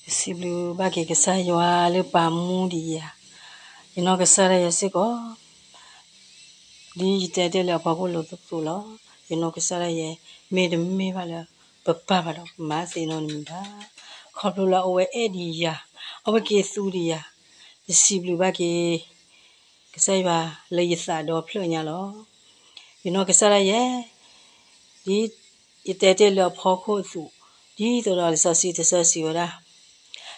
ယစံးဘျုးဘၣ်က့ၤကစၢ်ယွၤလၢပာ်မူဒံးယၤ, ယနီၢ်ကစၢ်ဒၣ်ယဲစ့ၢ်ကီး ဒ်ယတဲတ့ၢ်လၢအဖီခိၣ်လိၤသိးသိးလီၤ. ယနီၢ်ကစၢ်ဒၣ်ယဲ မ့တမ့ၢ်ဘၣ်လၢပပၢ်ဘၣ်ဒီး မၤသ့နီတမံၤဘၣ်. ခီဖျိလၢအဝဲအဲၣ်ဒံးယၤ, အဝဲက့ၤသူဒံးယၤ, ယစံးဘျုးဘၣ်က့ၤ ကစၢ်ယွၤလၢယသးဒီဖျၢၣ်ညါလီၤ. ယနီၢ်ကစၢ်ဒၣ်ယဲ ဒ်ယတဲတ့ၢ်လၢအဖီခိၣ်အသိး, ဒ်သိးဒီးလံာ်စီဆှံတဆၢစံးဝဲဒၣ်,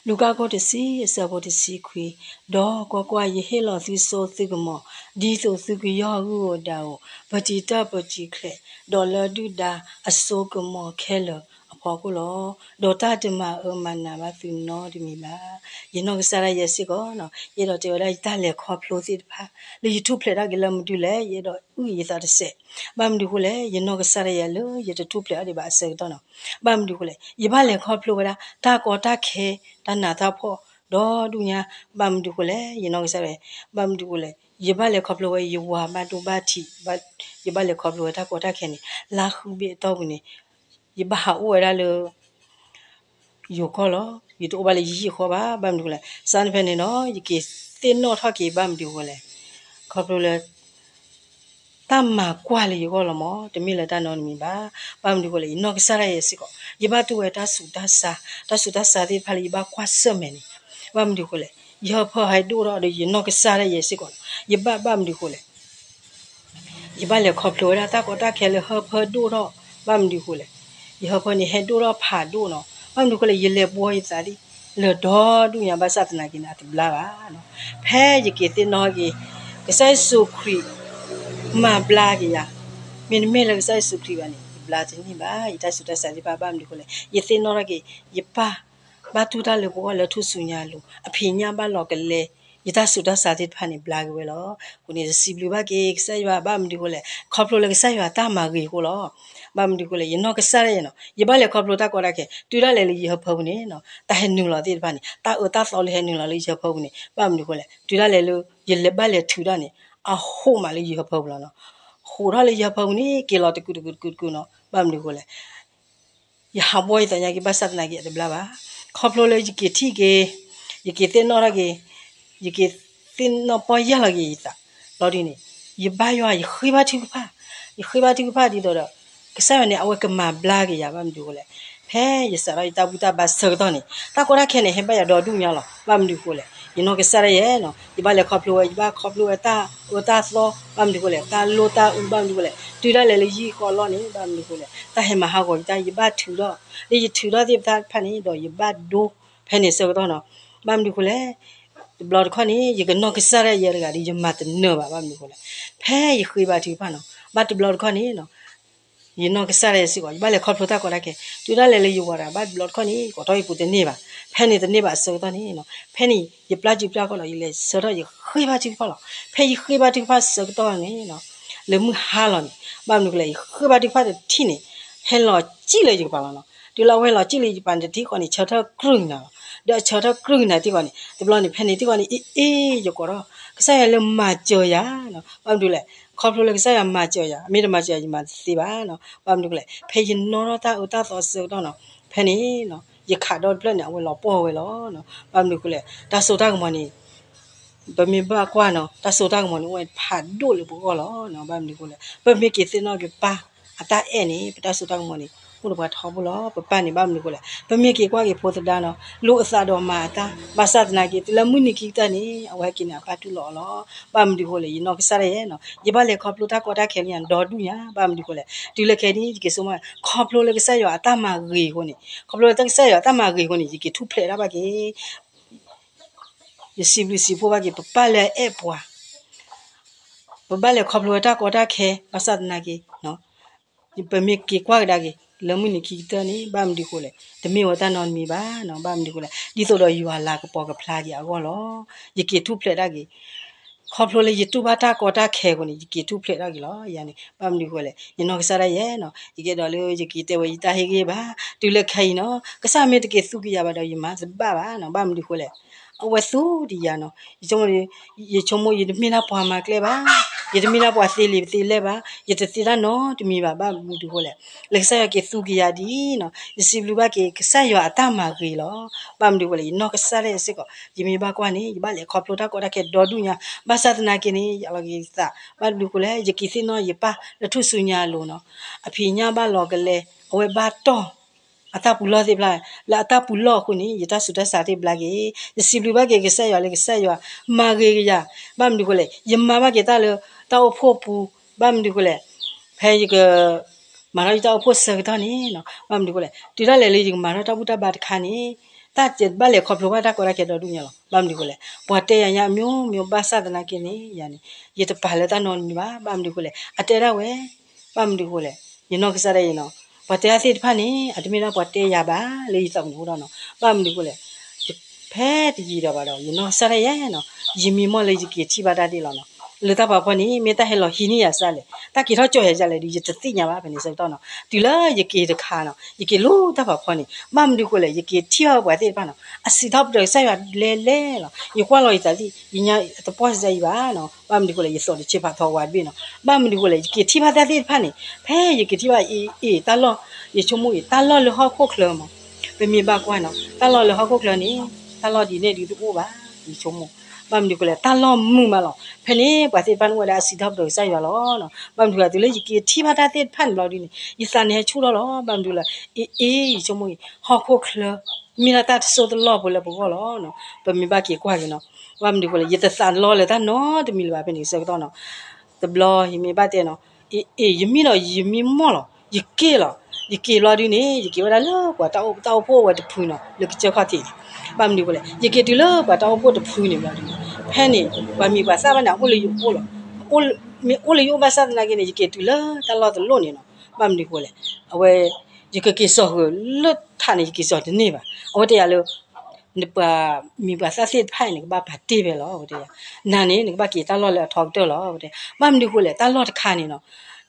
လူၤကၣ်ခိၣ်တဆံ အဆၢဖိတဆံခွံ, ဒီးကွၢ်ကွၢ်, ယဟ့ၣ်လီၤသုစိသုကမီၤ, ဒ်သိးသုကယီၢ်ဂုၢ်ဧိၤဒၣ်ဧိၤ, ပတံၤတၢ်ပတံၤချဲး, ဒီးလၢဒုၣ်ဒါအစိကမီၤခဲလၢာ်အဖီခိၣ်လီၤ. ဒီးတၢ်တမၤအၢမၤနးဘၣ်သုနီတမံၤဘၣ်. ယနီၢ်ကစၢ်ဒၣ်ယဲစ့ၢ်ကီး, ယအဲၣ်ဒိးတဲဝဲဒၣ် ယတၢ်လဲၤခီဖျိသ့ၣ်တဖၣ် လၢယထူၣ်ဖျဲးထီၣ်က့ၤလၢမနုၤလဲၣ်, ယအဲၣ်ဒိးအုၣ်က့ၤယသးတစဲး. ဘၣ်မနုၤဃိလဲၣ်, ယနီၢ်ကစၢ်ဒၣ်ယဲလၢယတထူၣ်ဖျဲးထီၣ်ဒံးဘၣ်အဆၢကတီၢ်နီၤ, ဘၣ်မနုၤဃိလဲၣ်, ယဘၣ်လဲၤခီဖျိဝဲဒၣ် တၢ်ကီတၢ်ခဲ, တၢ်နးတၢ်ဖှီၣ်, ဒီဒူၣ်ညါ, ဘၣ်မနုၤဃိလဲၣ်, ယနီၢ်ကစၢ်ဒၣ်, ဘၣ်မနုၤဃိလဲၣ်, ယဘၣ်လဲၤခီဖျိဝဲယဝၤဘၣ်ဒိဘၣ်ထံး, ယဘၣ်လဲၤခီဖျိဝဲတၢ်ကီတၢ်ခဲန့ၣ် လါဃုဘ့ၣ်အတီၢ်ပူၤန့ၣ်, ယဘၣ်ဟးအိၣ်ဝဲဒၣ်လၢ ယိၤကီၢ်လီၤ. ယတအိၣ်ဘၣ်လၢယဟံၣ်ဃီဘၣ်. ဘၣ်မနုၤဃိလဲၣ်, စးန့ၣ်ဖဲန့ၣ်နီၤ, ယက့ၤသ့ၣ်နီၣ်ထီၣ်က့ၤ ဘၣ်မနုၤဃိလဲၣ်, ခီဖျိလၢ တၢ်မၤကွၢ်လၢယဂီၢ်လီၤမး, တမ့ၢ်လၢတၢ်နီတမံၤဘၣ်. ဘၣ်မနုၤဃိလဲၣ်, ယနီၢ်ကစၢ်ဒၣ်ယဲစ့ၢ်ကီး, ယဘၣ်တူၢ်ဝဲတၢ်ဆူးတၢ်ဆါ, တၢ်ဆူးတၢ်ဆါသ့ၣ်တဖၣ်လၢယဘၣ်ကွၢ်ဆၢၣ်မဲာ်န့ၣ်, ဘၣ်မနုၤဃိလဲၣ်, ယဟၢဖၢဟဲဒိၣ်ထီၣ်ဒီးယနီၢ်ကစၢ်ဒၣ်ယဲစ့ၢ်ကီး, ယဘၣ်ဘၣ်မနုၤဃိလဲၣ် ယဘၣ်လဲၤခီဖျိဝဲဒၣ်တၢ်ကီတၢ်ခဲလၢဟၢဖၢဒိၣ်ထီၣ်, ဘၣ်မနုၤဃိလဲၣ်, ယဟၢဖၢန့ၣ်ဟဲဒိၣ်ထီၣ်ဖးဒိၣ်နီၤ, ဘၣ်မနုၤဃိလဲၣ်, ယလဲၤဘှီယသးဒ်လၢဒီဒူၣ်ညါ ဘၣ်ဆၣ်သနာ်က့န့ၣ် အတဘျါဘၣ်နီၤ. ဖဲယက့ၤသ့ၣ်နီၣ်က့ၤ ကစၢ်ယ့ၣ်ၡူးခရံာ် မၤဘျါက့ၤယၤ, မ့တမ့ၢ်လၢကစၢ်ယ့ၣ်ၡူးခရံာ်ဘၣ်န့ၣ် ယဘျါတန့ၢ်ဘၣ် ယတၢ်ဆူးတၢ်ဆါသ့ၣ်တဖၣ်. ဘၣ်မနုၤဃိလဲၣ်, ယသ့ၣ်နီၣ်ထီၣ်က့ၤ ယပၢ် ဘၣ်တူၢ်တၢ်လၢပဂီၢ်လၢထူၣ်စုညါအလိၤ, အဖံးညၣ်ဘၣ်လီၤကလဲ, ယတၢ်ဆူးတၢ်ဆါသ့ၣ်တဖၣ်န့ၣ် ဘျါက့ၤဝဲလီၤ. အဃိန့ၣ် ယစံးဘျုးဘၣ်က့ၤကစၢ်ယွၤ, ဘၣ်မနုၤဃိလဲၣ်, ခီဖျိလၢကစၢ်ယွၤတၢ်မၤဂ့ၤအဃိလီၤ. ဘၣ်မနုၤဃိလဲၣ်, ယနီၢ်ကစၢ်ဒၣ်ယဲနီၤ, ယဘၣ်လဲၤခီဖျိတၢ်ကီတၢ်ခဲ, တုၤဒၣ်လဲာ်လၢယဟၢဖၢပူၤန့ၣ်နီၤ, တၢ်ဟဲနုာ်လီၤသ့ၣ်တဖၣ်န့ၣ်, တၢ်အၢတၢ်သီလၢဟဲနုာ်လီၤလၢယဟၢဖၢပူၤန့ၣ်, ဘၣ်မနုၤဃိလဲၣ်, တုၤဒၣ်လဲာ်လၢ ယလဲၤဘၣ်လဲၤထုးတၢ်န့ၣ်, အဟူးမးလၢယဟၢဖၢပူၤလီၤနီၤ. ဟူးထီၣ်လၢယဟၢဖၢပူၤန့ၣ် က့ၤလီၤတကုာ်တကုာ်တကုာ်တကုာ်နီၤ. ဘၣ်မနုၤဃိလဲၣ် ယဟးဘှီယသးညါက့ၤ ဘၣ်ဆၣ်သနာ်က့ အတဘျါဘၣ်. ခီဖျိလၢယက့ၤထံၣ်က့ၤ, ယက့ၤသ့ၣ်နီၣ်ထီၣ်က့ၤ, ယက့ၤသ့ၣ်နီၣ်ပီၢ်ယၢ်လီၤက့ၤယသး, လီၤဒ်န့ၣ်, ယဘါယွၤ ယဃ့ဘါထုကဖၣ်, ယဃ့ဘါထုကဖၣ်ဒ်သိးဒီး ကစၢ်ယွၤန့ၣ် အဝဲကမၤဘျါက့ၤယၤ ဘၣ်မနုၤဃိလဲၣ်. ဖဲယစးထီၣ်ယတၢ်ဘူၣ်တၢ်ဘါဆၢကတီၢ်န့ၣ် တၢ်ကီတၢ်ခဲန့ၣ် ဟဲဘၣ်ယၤဒီဒူၣ်ညါလီၤ. ဘၣ်မနုၤဃိလဲၣ်, ယနီၢ်ကစၢ်ဒၣ်ယဲနီၤ, ယဘၣ်လဲၤခီဖျိဝဲ, ယဘၣ်ခီဖျိဝဲတၢ်အၢတၢ်သီ, ဘၣ်မနုၤဃိလဲၣ်, တၢ်လိၣ်တၢ်အု, ဘၣ်မနုၤဃိလဲၣ်, တုၤဒၣ်လဲာ်လၢယဟံၣ်ဃီလီၢ်န့ၣ်, ဘၣ်မနုၤဃိလဲၣ်, တၢ်ဟဲမၤဟးဂီၤယတၢ်, ယဘၣ်ထုးထီၣ်, လၢယထုးထီၣ်သ့ၣ်တဖၣ်န့ၣ် ဒီးယဘၣ်ဒိဖဲန့ၣ်ဆၢကတီၢ်နီၤ. ဘၣ်မနုၤဃိလဲၣ်, တဘျီတခီၣ်န့ၣ် ယကနီၢ်ကစၢ်ဒၣ်ယဲတဂၤဒီး ယမၤတနၢၤဘၣ်, ဘၣ်မနုၤဃိလဲၣ်, ဖဲယဃ့ဘါထုကဖၣ်နီၤ, ဘၣ်တဘျီတခီၣ်န့ၣ် ယနီၢ်ကစၢ်ဒၣ်ယဲစ့ၢ်ကီး ယဘၣ်လဲၤခီဖျိတၢ်ကီတၢ်ခဲ, တုၤဒၣ်လဲာ်လၢယဝၤတဂၤ ဘၣ်တဘျီတခီၣ်န့ၣ် ကိးထီၣ်ယပူၤတန့ၢ်ဘၣ်, ဖဲန့ၣ်တန့ၢ်ဘၣ်အဆၢကတီၢ်န့ၣ်, ဖဲန့ၣ် ယပျၢ်စုပျၢ်ခီၣ်လီၤ, ယလဲၤဆၢထၢၣ်ယဃ့ဘါထုကဖၣ်လီၤ. ဖဲယဃ့ဘါထုကဖၣ်ဆၢကတီၢ်န့ၣ် လၢမုၢ်ဟါလီၤန့ၣ်, ဘၣ်မနုၤဃိလဲၣ်, ယဃ့ဘါထုကဖၣ်တထံၣ်န့ၣ် ဟဲလီၤစံၣ်လၢယကပၤလီၤနီၤ. တုၤလၢအဝဲလီၤစံၣ်လၢယကပၤန့ၣ်တထံၣ်ဃီန့ၣ် ဆၢထၢၣ်ကြုၢ်နၤလီၤ. ဒီးအဆၢထၢၣ်ကြုၢ်နၤတထံၣ်ဃီန့ၣ် တဘျီန့ၣ် ဖဲန့ၣ်တထံၣ်ဃီန့ၣ် အ့ၣ်အ့ၣ် ယကိးထီၣ် ကစၢ်ယွၤလၢမၤစၢၤယၤနီၤ. ဘၣ်မနုၤလဲၣ်, ခီဖျိလၢကစၢ်ယွၤမၤစၢၤယၤ, အမ့ၢ်တမၤစၢၤယၤ ယမၤတသ့ဘၣ်နီၤ. ဘၣ်မနုၤဃိလဲၣ်, ဖဲယနီၣ်ထီၣ်တၢ်အၢတၢ်သီဆၢကတီၢ်နီၤ, ဖဲန့ၣ် ယခးဒီတဖျၢၣ်န့ၣ် အဝဲလီၤပှီၢ်ဝဲလီၤ. ဘၣ်မနုၤဃိလဲၣ်, တၢ်စိတၢ်ကမီၤန့ၣ် ပမ့ၢ်ဘၣ်ကွၢ်နီၤ, တၢ်စိတၢ်ကမီၤန့ၣ် အိၣ်ဝဲဖးဒိၣ်လၢပဂီၢ်လီၤ. ဘၣ်မနုၤဃိလဲၣ်, ပမ့ၢ်က့ၤသ့ၣ်နီၣ်က့ၤပၢ်အတၢ်အဲၣ်န့ၣ် ပတၢ်စိတၢ်ကမီၤန့ၣ် အိၣ်ဒီးပှၤထီဘိလီၤ. ပပၢ်န့ၣ် ဘၣ်မနုၤဃိလဲၣ်, ပမ့ၢ်က့ၤကွၢ်က့ၤဖိသဒါနီၤ, လိာ်အသးဒီးမၤအတၢ်, ဘၣ်ဆၣ်သနာ်က့ တုၤလၢမုၢ်နံၤခံကတၢၢ်န့ၣ် အဝဲဟဲက့ၤန့ၣ် အပၢ်တူၢ်လိာ်အီၤလီၤ. ဘၣ်မနုၤဃိလဲၣ်, ယနီၢ်ကစၢ်ဒၣ်ယဲနီၤ, ယဘၣ်လဲၤခီဖျိတၢ်ကီတၢ်ခဲလၢညါဒီဒူၣ်ညါ, ဘၣ်မနုၤဃိလဲၣ်, တုၤလၢခဲအံၤန့ၣ် ယက့ၤဆိကမိၣ် ခီဖျိလၢကစၢ်ယွၤအတၢ်မၤဂ့ၤအဃိန့ၣ်, ခီဖျိလၢကစၢ်ယွၤအတၢ်မၤဂ့ၤအဃိန့ၣ် ယက့ၤထူၣ်ဖျဲးတၢ်ဘၣ်က့ၤ ယစံးဘျုးစံးဖှိၣ်ဘၣ်က့ၤ ပပၢ်လၢအအဲၣ်ပှၤ, ပဘၣ်လဲၤခီဖျိဝဲတၢ်ကီတၢ်ခဲ ဘၣ်ဆၣ်သနာ်က့ ပမ့ၢ်က့ၤကွၢ်ကဒါက့ၤ လၢမုၢ်နံၤခံကတၢၢ်န့ၣ် ဘၣ်မနုၤဃိလဲၣ်, တမ့ၢ်ဝဲတၢ်နီတမံၤဘၣ်နီၤ. ဘၣ်မနုၤဃိလဲၣ်, ဒ်သိးဒီးယွၤလၤကပီၤကဖျါက့ၤအဂီၢ်လီၤ. ယက့ၤထူၣ်ဖျဲးတၢ်က့ၤ ခီဖျိလၢယတူၢ်ဘၣ်တၢ်ကီတၢ်ခဲအဃိန့ၣ် ယက့ၤထူၣ်ဖျဲးထီၣ်က့ၤလီၤ. ယၤန့ၣ် ဘၣ်မနုၤဃိလဲၣ်, ယနီၢ်ကစၢ်ဒၣ်ယဲနီၤ, ယကအဲၣ်ဒိးလၢယက့ၤတဲဝဲယတၢ်ဟ့ၣ်ဂံၢ်ဘါ, တုၤလၢခဲအံၤနီၤ, ကစၢ်မ့ၢ်တက့ၤသူက့ၤယၤဘၣ်ဒီး ယမၤတဘၣ်ဘၣ်နီၤ. ဘၣ်မနုၤဃိလဲၣ်, အဝဲသူဒံးယၤနီၤ. ယဆိကမိၣ် ယဆိကမိၣ်ယတမ့ၢ်ဒၣ်ပှၤမၤကျဲဘၣ် ယတမ့ၢ်ဒၣ်ပှၤသ့လံာ်သ့လဲၢ်ဘၣ်, ယတသ့တၢ်နီတမံၤဘၣ်. ဘၣ်မနုၤဒုးဃိလဲၣ်, လၢကစၢ်ယွၤက့ၤသူက့ၤယၤဒ်အံၤနီၤ, ယစံးဘျုးဘၣ်က့ၤကစၢ်ယွၤအတၢ်မၤဂ့ၤလီၤ. ဘၣ်မနုၤဃိလဲၣ်, ယနီၢ်ကစၢ်ဒၣ်ယဲစ့ၢ်ကီး ယမ့ၢ်ဘၣ်ကွၢ်န့ၣ် ယဘၣ်လဲၤခီဖျိတၢ်ကီတၢ်ခဲဒီဒူၣ်ညါ, ဘၣ်ဆၣ်သနာ်က့န့ၣ် ယလီၤက့ၤယသး, ဘၣ်မနုၤဃိလဲၣ်, ယက့ၤသ့ၣ်နီၣ်ယပၢ်လၢထူၣ်စုညါအလိၤနီၤ, အဖံးညၣ်ဘၣ်လီၤကလဲ, အဝဲဘၣ်တီၢ် အတၢ်ပူၤလီၢ်သ့ၣ်တဖၣ်, လၢအတၢ်ပူၤလီၢ်အဃိန့ၣ် ယတၢ်ဆူးတၢ်ဆါသ့ၣ်ဘျါက့ၤ, ယစံးဘျုးဘၣ်က့ၤကစၢ်ယွၤလၢကစၢ်ယွၤမၤဂ့ၤက့ၤယၤ, ဘၣ်မနုၤဃိလဲၣ်, ယမၤဘၣ်က့ၤတၢ်လၢတၢ်အိၣ်ဖှိၣ်ပူၤ, ဘၣ်မနုၤဃိလဲၣ်, ဖဲယက မၤထီၣ်ယတၢ်အိၣ်ဖှိၣ်ဆၢကတီၢ်န့ၣ်နီၤ, ဘၣ်မနုၤဃိလဲၣ်, တုၤဒၣ်လဲာ်လၢယကမၤထီၣ်တၢ်ဘူၣ်တၢ်ဘါတခါန့ၣ်, တၢ်ဘၣ်လဲၤခီဖျိဘၣ်တၢ်ကီတၢ်ခဲဒီဒူၣ်ညါလီၤ. ဘၣ်မနုၤဃိလဲၣ်, ပှၤတဲယၤညါအမျိုးမျိုး ဘၣ်ဆၣ်သနာ်က့န့ၣ် ယၤန့ၣ် ယတပာ်လၢတၢ်နီတမံၤဘၣ်. ဘၣ်မနုၤဃိလဲၣ်, အတဲဒၣ်ဝဲ, ဘၣ်မနုၤဃိလဲၣ်, ယနီၢ်ကစၢ်ဒၣ်အံၤနီၤ, ပှၤတဲအါသ့ၣ်တဖၣ်န့ၣ် အတမ့ၢ်ဒၣ်ပှၤတဲယၤဘၣ်လၢယသးပူၤန့ၣ်အိၣ်ဒီးနီၤ, ဘၣ်မနုၤဃိလဲၣ်, ဖဲတယံာ်ဒီးဘၣ်ဒီး ယနီၢ်ကစၢ်ဒၣ်ယဲနီၤ, ယမံမီၢ်လၢယက့ၤထံၣ်ဘၣ်တၢ်သ့ၣ်လီၤနီၤ. လၢတၢ်ဖးဖီန့ၣ် မ့ၢ်တၢ်ဟဲလီၤဟံးန့ၢ်ယၤစ့ၢ်လဲၣ်, တၢ်က့ၤထီၣ်ကၠီယၤစ့ၢ်လဲၣ်ဒီး ယတသ့ၣ်ညါဘၣ်ဖဲန့ၣ်ဆၢကတီၢ်နီၤ. တုၤလၢယက့ၤတခါနီၤ, ယက့ၤလၢတၢ်ဖးဖီန့ၣ် ဘၣ်မနုၤဃိလဲၣ်, ယက့ၤထံၣ်ဘၣ်ပှၤသ့ၣ်တဖၣ်နီၤ, အစံးထီၣ်ပတြၢၤကစၢ်ယွၤလဲၤလဲၤလီၤ. ယကွၢ်လီၤယသးသ့ၣ် ယညါတပီၢ်စ့ၢ်အံၤဘၣ်နီၤ, ဘၣ်မနုၤဃိလဲၣ်, ယသိးတဆ့ဖးထီဝဲတဘ့ၣ်နီၤ. ဘၣ်မနုၤဃိလဲၣ်, ယက့ၤထံၣ်ဘၣ်တၢ်သ့ၣ်တဖၣ်န့ၣ်, ဖဲယက့ၤထံၣ်ဘၣ်အ့ၣ်အ့ၣ် တၢ်လီၢ်, ယဆိကမိၣ်အံၤ တၢ်လီၢ်လၢဟီၣ်ခိၣ်ချၢမး, ပမ့ၢ်ဘၣ်ကွၢ်နီၤ, တၢ်လီၢ်လၢဟီၣ်ခိၣ်ချၢန့ၣ် တၢ်လီၢ်ဒ်န့ၣ်ဒ်တအိၣ်ဘၣ်, ယဆိကမိၣ်, ဘၣ်မနုၤဃိလဲၣ်, တၢ်လီၢ်မုာ်မးလီၤ. ဖဲန့ၣ် ပှၤသ့ၣ်တဖၣ်န့ၣ်အိၣ်ဝဲဒၣ်အစံးထီၣ်ပတြၢၤကစၢ်ယွၤလီၤ. ဘၣ်မနုၤဃိလဲၣ်, တုၤလၢယက့ၤထံၣ်ဘၣ်တၢ်သ့ၣ်တဖၣ်န့ၣ်ဘျီဒ်န့ၣ် ယသးန့ၣ်ဟဲဆူၣ်ထီၣ်လီၤ. ဘၣ်မနုၤလဲၣ်, အ့ၣ်အ့ၣ် ယဆိကမိၣ်အံၤ ဟီၣ်ခိၣ်ချၢ မ့ၢ်ဒၣ်တၢ်တစိၢ်တလီၢ်ဖိလၢပဂီၢ်လီၤ. ပမ့ၢ်ဘၣ်က့ၤကွၢ်က့ၤနီၤ, ဘၣ်မနုၤဃိလဲၣ်, ယတသးလီလၢတၢ်နီတမံၤလၢၤဘၣ်ဖဲန့ၣ်ဆၢကတီၢ်နီၤ. တဘျီယမ့ၢ်ဘၣ်တဲနီၤ, အ့ၣ်အ့ၣ် ယမံဒီးယမံမီၢ်လီၤ, ယက့ၤလီၤ. ယက့ၤဘျီဒ်န့ၣ် ယက့ၤဝဲဒၣ်လၢပှၤတၢ်အိၣ်ဖှိၣ်ဝဲတဖုနီၤ, လၢကစၢၢ်ခီၣ်ထံးန့ၣ်. ဘၣ်မနုၤဃိလဲၣ်, ယက့ၤတုၤလၢပှၤတၢ်အိၣ်ဖှိၣ်တဖုန့ၣ်ဘျီဒ်န့ၣ်, ဖဲန့ၣ် ပှၤမံၤပှၤသၣ်ဘၣ်န့ၣ် အအိၣ်လၢယအိၣ်လီၤ. မ့ၢ်အိၣ်လၢယအိၣ်ဘၣ်ဆၣ်သနာ်က့န့ၣ် ယက့ၤတုၤလၢတၢ်လီၢ်တလီၢ်န့ၣ်နီၤ. ဘၣ်မနုၤဃိလဲၣ်, အဝဲ ယကက့ၤစိာ်ဃုာ်လၢထးန့ၣ် ယက့ၤစိာ်တန့ၢ်ဘၣ်. အဝဲတဲယၤလၢ နပှၤမံၤပှၤသၣ်သ့ၣ်တဖၣ်အံၤ နကဘၣ်ပာ်တ့ၢ်ဖဲလီၤ အဝဲတဲယၤ. နၤန့ၣ် နကဘၣ်က့ၤတၢ်လီၢ်လၢအထီကတၢၢ်လီၤ အဝဲတဲ. ဘၣ်မနုၤဃိလဲၣ် တၢ်လီၢ်တခါန့ၣ်နီၤ,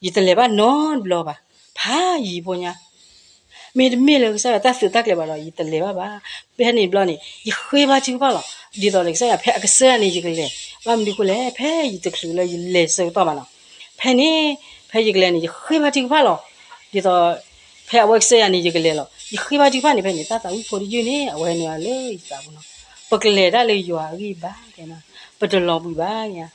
ယတလဲၤဘၣ်နီတဘျီဘၣ်. ဖးယံၤဖိညါ မ့တမ့ၢ်လၢကစၢ်ယွၤတၢ်သုးတၢ်ကျဲၤဘၣ်ဒီး ယတလဲၤဘၣ်ဘၣ်. ဖဲန့ၣ်ဘျီန့ၣ် ယဃ့ဘါထုကဖၣ်လီၤ. ဒ်သိးဒီးကစၢ်ယွၤ ဖဲအကစၢ်ယၤန့ၣ် ယကလဲၤ. ဘၣ်မနုၤဃိလဲၣ်, ဖဲယတချုးလၢယလဲၤဆၢကတီၢ်ဘၣ်နီၤ. ဖဲန့ၣ် ဖဲယကလဲၤန့ၣ် ယဃ့ဘါထုကဖၣ်လီၤ. ဒ်သိး ဖဲအဝဲကစၢ်ယၤန့ၣ် ယကလဲၤလီၤ. ယဃ့ဘါထုကဖၣ်န့ၣ် ဖဲန့ၣ် တၢ်သးဝံၣ်ဖိတယုၢ်န့ၣ် အဝဲဟဲနုာ်လၢယသးပူၤနီၤ. ပကလဲၤတၢ်လၢယွၤအဂံၢ်ဘါ, ပတလီၤဘှံးဘၣ်ညါ.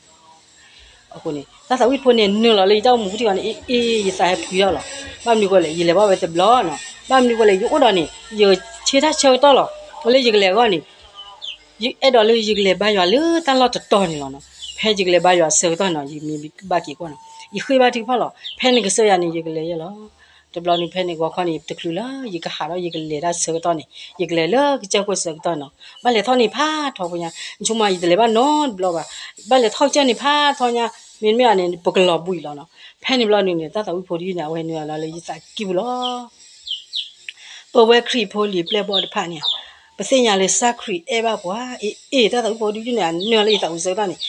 အဃိန့ၣ် တၢ်သးဝံၣ်ဖိန့ၣ် နုာ်လီၤလၢယတၢ်အိၣ်မူပူၤထံၣ်အီၤန့ၣ် အ့ၣ်အ့ၣ် ယသးဟဲဖှံထီၣ်လီၤ. ဘၣ်မနုၤဃိလဲၣ် ယလဲၤဘၣ်ဝဲတဘျီနီၤ. ဘၣ်မနုၤဃိလဲၣ် ယအိၣ်ဒီးန့ၣ် ယဆၢထၢၣ်ဆၢကတီၢ်လီၤ. လၢယကလဲၤအဂီၢ်န့ၣ် ယအဲၣ်ဒိးလၢယကလဲၤဘါယွၤလၢတၢ်လီၢ်တတီၤန့ၣ်လီၤနီၤ. ဖဲယကလဲၤဘါယွၤဆၢကတီၢ်နီၤ ယမ့ၢ်ဘၣ်က့ၤကွၢ်နီၤ ယဃ့ဘါထုကဖၣ်လီၤ. ဖဲန့ၣ်ကစၢ်ယၤန့ၣ် ယကလဲၤယဲလီၤ. တဘျီန့ၣ် ဖဲန့ၣ်ဂီၤခီန့ၣ် တချုးလၢယကဟးထီၣ်ယကလဲၤတၢ်ဆၢကတီၢ်န့ၣ် ယကလဲၤလၢကစၢၢ်ခိၣ်ဆၢကတီၢ်နီၤ. ဘၣ်လဲၤထီၣ်န့ၣ်ဖးထီဖိညါ, ဆိကမိၣ်ယတလဲၤဘၣ်နီတဘျီဘၣ်. ဘၣ်လဲၤထီၣ်ကစၢၢ်န့ၣ်ဖးထီညါ, မ့တမ့ၢ်န့ၣ် ပကလီၤဘှံးလီၤနီၤ. ဖဲန့ၣ်ဘျီန့ၣ်န့ၣ် တၢ်သးဝံၣ်ဖိတယုၢ်န့ၣ် အဝဲနုာ်လီၤလၢယသးကံၢ်ပူၤလီၤ. ပဝဲခရံာ်ဖိလံာ်ပျဲၢ်ဘီၣ်တဖၣ်န့ၣ် ပသ့ၣ်ညါလၢကစၢ်ခရံာ်အဲၣ်ဘၣ်ပှၤ, အ့ၣ်အ့ၣ် တၢ်သးဝံၣ်ဖိတယုၢ်န့ၣ် အနုာ်လၢယသးပူၤဆၢကတီၢ်န့ၣ်